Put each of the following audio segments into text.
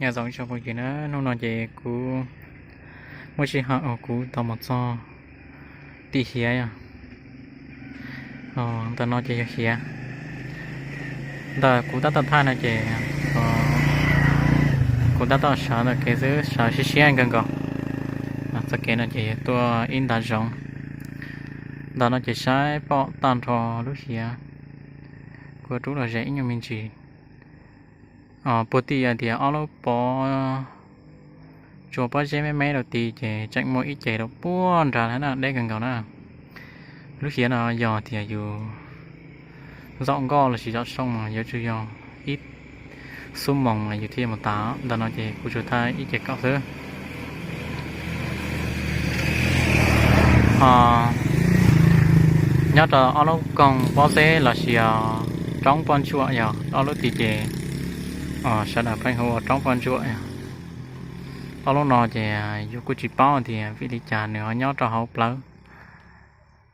Nyob zoo ib tsoom phooj ywg na, hnub no ces kuv muaj sij hawm uas kuv tau mus txog tim Hiav os. Ntawm no ces yog Hiav. Ntawm kuv tab tom thaij no ces kuv tab tom sawv ntawm kev xwb, sawv siab siab kawg nkaus. Txoj kev no ces yog tuaj ib ntav zoov. Ntawm no ces saib pom tag nrho lub Hiav, kuv rub los ze ib nyuag me ntsis. Puag tim tias ob lub pob tsuas pob zeb me me rau tid ces tseem muaj ib ce rau puag nrad na, deb kawg nkaus na. Lub Hiav no yog tias yus zaum nkoj los sis zaum soo mas yuav tsum yog ib xuab moos mas yus thiaj mus tas. Ntawm no ces kuv tsuas thaij ib ce kaum xwb. Nyob rau ob lub koog pob zeb los sis roob poj ntsuam yog ob lub tid ces sawv daws pheej hu ua roob poj ntsuam. Ob lub no ces yus kuj tsis paub tias vim li cas nws ho nyob rau hauv plawv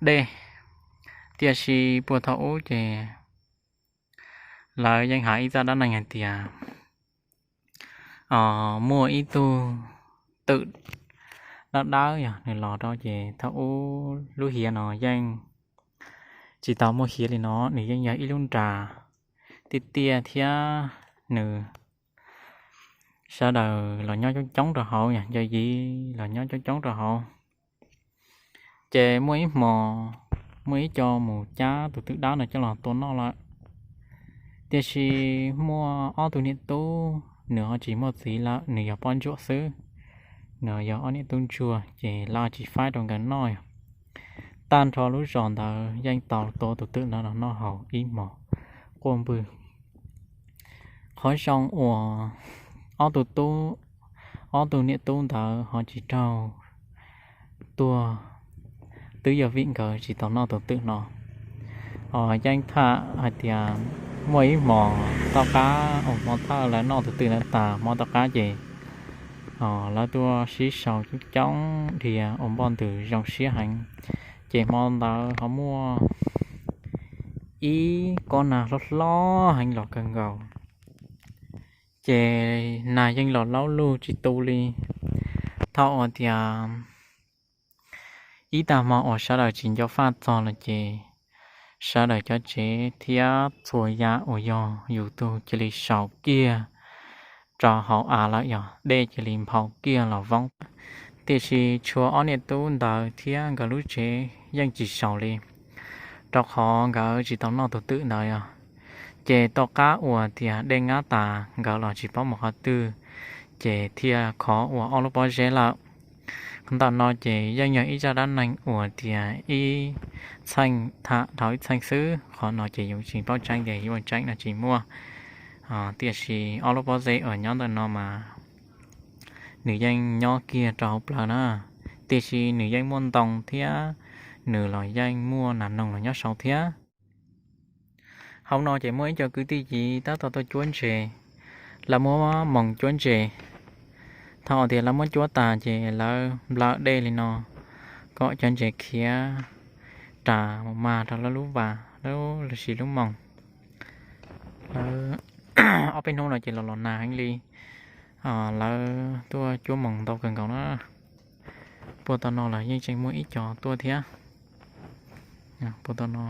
dej, tiam sis puag thaum ub ces lawv yeej hais ib zaj dab neeg hais tias muaj ib tug twm dawb dawb yog nws los rau ces thaum ub lub Hiav no yeej tsis tau muaj Hiav li no, nws yeej yog ib lub nras tiaj tiaj thiab nws sawv daws los nyob coob coob rau hauv, yog ncau yiv los nyob coob coob rau hauv. Ces muaj ib hmo muaj ib co mus cab tus twm dawb no coj los tua noj lawm. Tiam sis muaj ob tug niam tub, nws ho tsis muaj txiv lawm, nws yog poj ntsuam xwb, nws yog ob niam tub ntsuag ces lawv tsis faib rau nkawd noj. Tag nrho lub zos ntawd yeej tau tua tus twm no los noj haus ib hmos quaj npwg. Qhov zoo uas ob tug tub, ob tug niam tub ntawd ho tsis raug tuag twb yog vim nkawd tsis tau noj tus twm no. Yeej tham hais tias muaj ib hmos tom qab uas hmo thawj lawv noj tus twm ntawd tas, hmo tom qab ces lawv tuaj sib sau coob coob dhia ua npoj ntws zoo siab heev. Ces hmo ntawd ho muaj ib kob nag hlob hlob heev los kawg nkaus. Ces nag yeej los laub lug tsis tu li. Thaum uas tias ib tag hmo uas sawv daws tsis nco faj txog lawm ces sawv daws cov tsev thiab txhua yam uas yog yus tug cia li saum kiag rau hauv av lawm, yog dej cia li nphau kiag los voob. Tiam sis tshuav ob niam tub ntawd thiab nkawd lub tsev yeej tsis saum li, rau qhov nkawd tsis tau noj tus twm ntawd os. Ces tom qab uas tias dej ngab tas nkawd los tsis paub mus qhov twg, ces thiaj khov ua ob lub pob zeb lawm. Ntawm no ces yeej yog ib zaj dab neeg uas tias ib txheej tham dhau ib txheej xwb, qhov no ces yus tsis paub tseeb tias yuav ua tseeb no tsis muaj. Tiam sis ob lub pob zeb uas nyob ntawm no mas nws yeej nyob kiag rau hauv plawv na, tiam sis nws yeej muaj ntoo thiab, nws los yeej muaj nas noog los nyob saud thiab. Hauv no ces muaj ib co kwv tij civ tab tom tuaj cuab ntses, lawv muab moos cuab ntses. Thaum tias lawv muab cuab tas ces lawv nplawm dej li no kom cov ntses khiav ras mus mag rau lawv lub vas lossis lub moos. Lawv ob peb hnub no ces los los nag heev li, lawv tuaj cuab moos ntau kawg nkaus na. Puag tom no los yeej tseem muaj ib co tuaj thiab. Puag tom no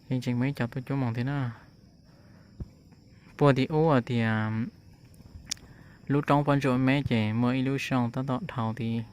yeej tseem muaj ib co tuaj cuab moos thiab na. Puag tim ub tias lub roob pob ntsuam me ces muaj ib lub zog tab tom dhau tid.